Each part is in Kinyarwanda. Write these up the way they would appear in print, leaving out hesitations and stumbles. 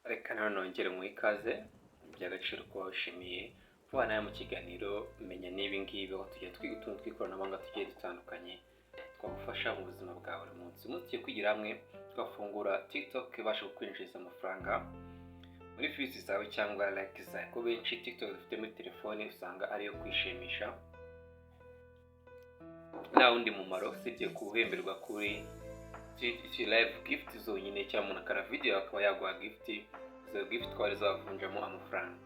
Reka nawe nongere nguhe ikaze. Ni iby'agaciro kuba wishimiye kubana nawe mu kiganiro Menya n'ibi ngibi, aho tujya twiga utuntu tw'ikoranabuhanga tugiye dutandukanye twagufasha mu buzima bwa buri munsi. Umunsi tugiye kwigira hamwe tugafungura TikTok ibasha kukwinjiriza amafaranga muri views zawe cyangwa like zawe, ko benshi TikTok dufite muri telefone usanga ariyo kwishimisha, nta wundi mumaro usibye guhemberwa kuri live gift zonyine, cyangwa umuntu akara video akaba yaguha gift, izo gift twari zavunjamo amafaranga.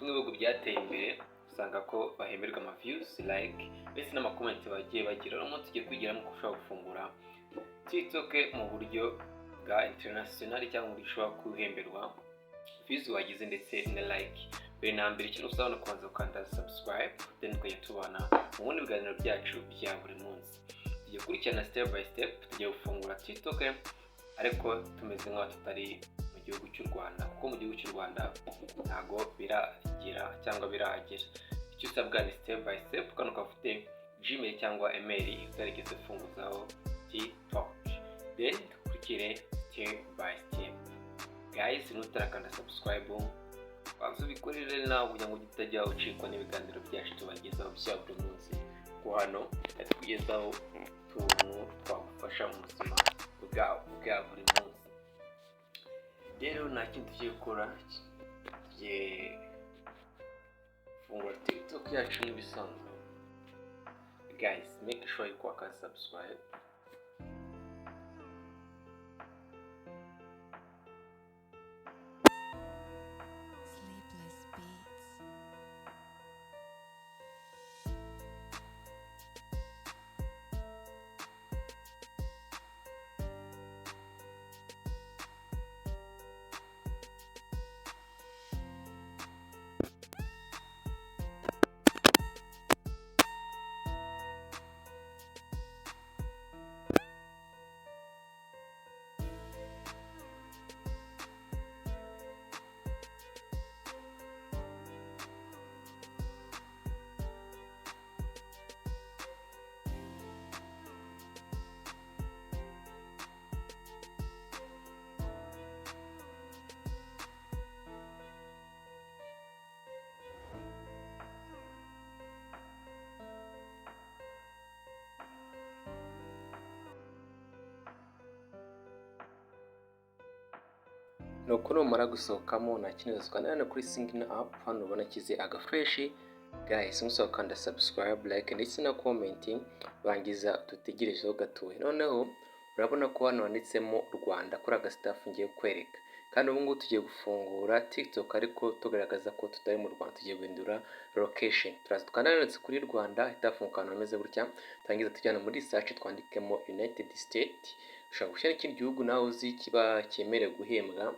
Bimwe mu bihugu byateye imbere usanga ko bahemberwa ama views, like ndetse n'ama comment bagiye bagira. Uno munsi tugiye kwigiramo uko ushobora gufungura TikTok mu buryo bwa international, cyangwa mu buryo ushobora guhemberwa views wagize ndetse na like. Mbere na mbere, ikintu usaba ni ukubanza gukanda subscribe, then tukajya tubana mu bundi biganiro byacu bya buri munsi. Tugiye gukurikirana step by step, tugiye gufungura TikTok ariko tumeze nk'aho tutari mu gihugu cy'u Rwanda, kuko mu gihugu cy'u Rwanda ntago biragira cyangwa birahagera. Icyo usabwa ni step by step, kandi ukaba ufite Gmail cyangwa email utarigeze ufunguzaho TikTok, then dukurikire step by step. Guys, nutarakanda subscribe, banza ubikorere nawe kugira ngo utajya ucikwa n'ibiganiro byacu tubagezaho bya buri munsi, ko hano tukugezaho utuntu twagufasha mu buzima bwawe bwa buri munsi. Rero nta kindi tugiye gukora, tugiye gufungura TikTok yacu nk'ibisanzwe. Guys, make sure you wakanda subscribe. Sleepless Beats. Nuko numara gusohokamo, nta kindi, uzakanda hano kuri sign up. Hano ubona kize agafresh. Guys, musaba gukanda subscribe, like ndetse na comment. Urangiza dutegerejeho gatoya. Noneho urabona ko hano handitsemo Rwanda kuri aga staff ngiye kukwereka, kandi ubu ngubu tugiye gufungura TikTok ariko tugaragaza ko tutari mu Rwanda, tugiye guhindura location. Turaza tukanda handitse kuri Rwanda, ihita hafunguka ahantu hameze gutya. Turangiza tujyana muri search, twandikemo United State. Ushobora gushyira ikindi gihugu nawe uzi kiba cyemerewe guhembwa,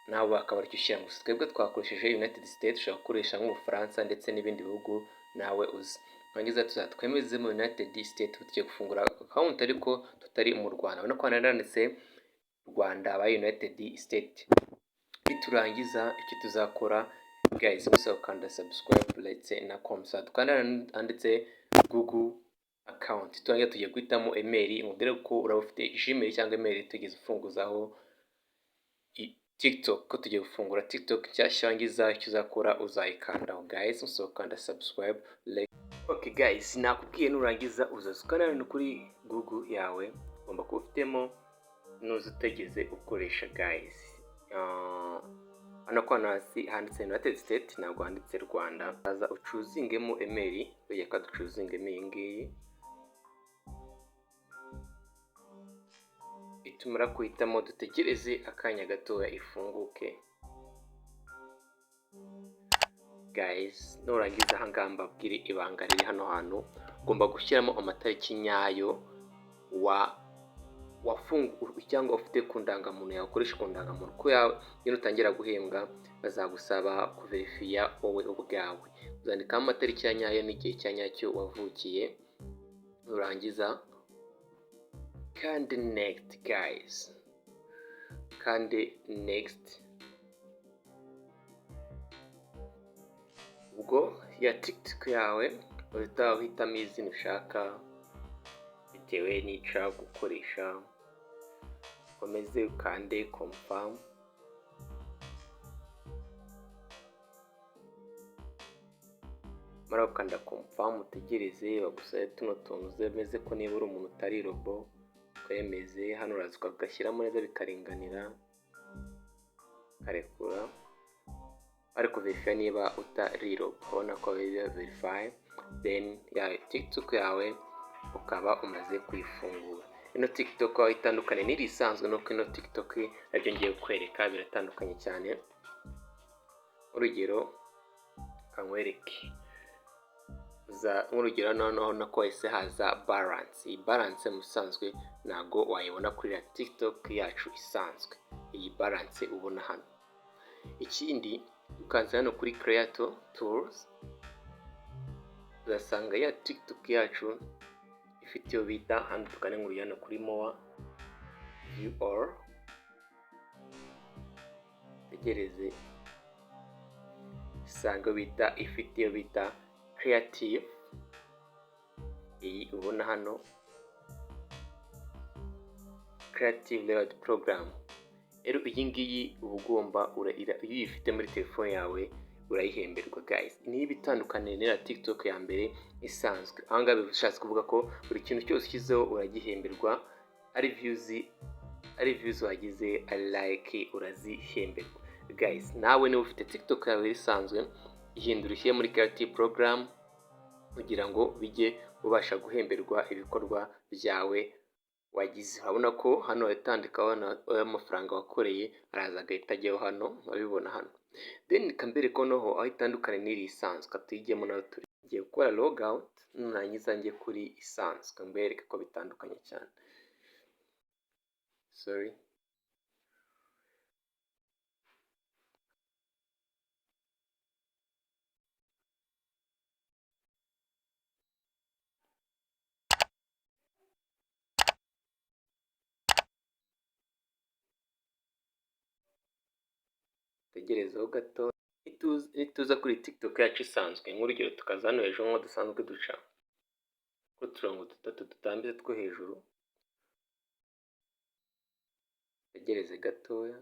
nawe akaba aricyo ushyira. Gusa twebwe twakoresheje United States, ushobora gukoresha nk'Ubufaransa ndetse n'ibindi bihugu nawe uzi. Twarangiza tuzatwemezemo United States. Tugiye gufungura account ariko tutari mu Rwanda. Urabona ko hano handitse Rwanda aba United States. Niturangiza, icyo tuzakora, guys, musaba gukanda subscribe ndetse na comment. Dukanda handitse Google account. Turangiza tugiye guhitamo email. Mubwire ko uraba ufite Gmail cyangwa email tugeze ufunguzaho TikTok, ko tugiye gufungura TikTok nshyashya. Wangiza icyo uzakora uzayikandaho. Guys, musaba gukanda subscribe, like. Okay guys, nakubwiye, nurangiza uzaza ukanda hano kuri Google yawe, ugomba kuba ufitemo nuza utegeze ukoresha. Guys, hano ko hano hasi handitse United States, ntabwo handitse Rwanda. Aza ucuzingemo email, reka ducuzingemo iyi ngiyi. Itumara guhitamo, dutegereze akanya gatoya ifunguke. Guys, nurangiza ahangaha mbabwire ibanga riri hano hantu: ugomba gushyiramo amatariki nyayo wa wafungu cyangwa ufite ku ndangamuntu yawe, ukoresha ku ndangamuntu, ko yawe iyo nutangira guhembwa bazagusaba kuverifiya wowe ubwawe. Uzandikamo amatariki ya nyayo n'igihe cya nyacyo wavukiye, nurangiza kandi next. Guys, kandi next. Ubwo ya TikTok yawe uhita uhitamo izina ushaka bitewe n'icyo ushaka gukoresha, ukomeze ukande confirm. Mara gukanda confirm, utegereze bagusabe tuno tuntu zemeze ko niba uri umuntu utari robot, twemeze. Hano uraza ukagashyiramo neza bikaringanira, ukarekura ariko verify niba utari robot. Urabona ko verify, then ya TikTok yawe ukaba umaze kuyifungura. Ino TikTok aho itandukanye n'iri isanzwe nuko ino TikTok aribyo ngiye kukwereka, biratandukanye cyane. Urugero kankwereke, nk'urugero noneho nako hahise haza balance. Iyi balance mu bisanzwe ntago wayibona kuri ya TikTok yacu isanzwe, iyi balance ubona hano. Ikindi, ukaza hano kuri creator tools, uzasanga ya TikTok yacu ifite iyo bita hano, tukane nk'urugero hano kuri more, view all, tegereze, usanga bita ifite iyo bita creative, iyi ubona hano, creative reward program. Rero iyi ngiyi uba ugomba, iyo uyifite muri telefone yawe urayihemberwa guys. Niba itandukaniye n'iya TikTok ya mbere isanzwe, aha ngaha bishatse kuvuga ko buri kintu cyose ushyizeho uragihemberwa, ari views wagize, ari like, urazihemberwa guys. Nawe niba ufite TikTok yawe isanzwe, ihindura ushyire muri creative program kugira ngo bijye ubasha guhemberwa ibikorwa byawe wagize. Urabona ko hano watandikaho amafaranga wakoreye, araza agahita ajyaho hano, urabibona hano. Then reka ko noneho aho itandukanye n'iri isanzwe, tuyijyemo nayo. Turi ngiye gukora log out, nurangiza njye kuri isanzwe mbereke ko bitandukanye cyane. Sorry, tegerezeho gato. Nituza kuri TikTok yacu isanzwe, nk'urugero tukaza hano hejuru nk'aho dusanzwe duca ku turongo dutatu dutambitse two hejuru, tegereze gatoya,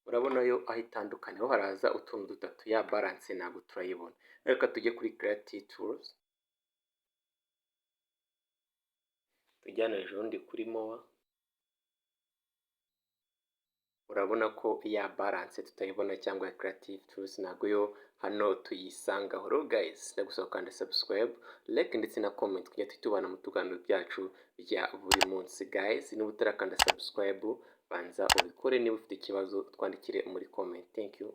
urabona yo aho itandukanye, ho haraza utuntu dutatu, ya balance ntabwo turayibona. Reka tujye kuri creative tools, tujyane hejuru ndi kuri more, urabona ko ya balance tutayibona, cyangwa ya creative tools ntabwo yo hano tuyisangaho. Rero guys, ndagusaba gukanda subscribe, like ndetse na comment kugira tujye tubana mu tuganiro byacu bya buri munsi guys. Niba utarakanda subscribe, banza ubikore. Niba ufite ikibazo, twandikire muri comment. Thank you.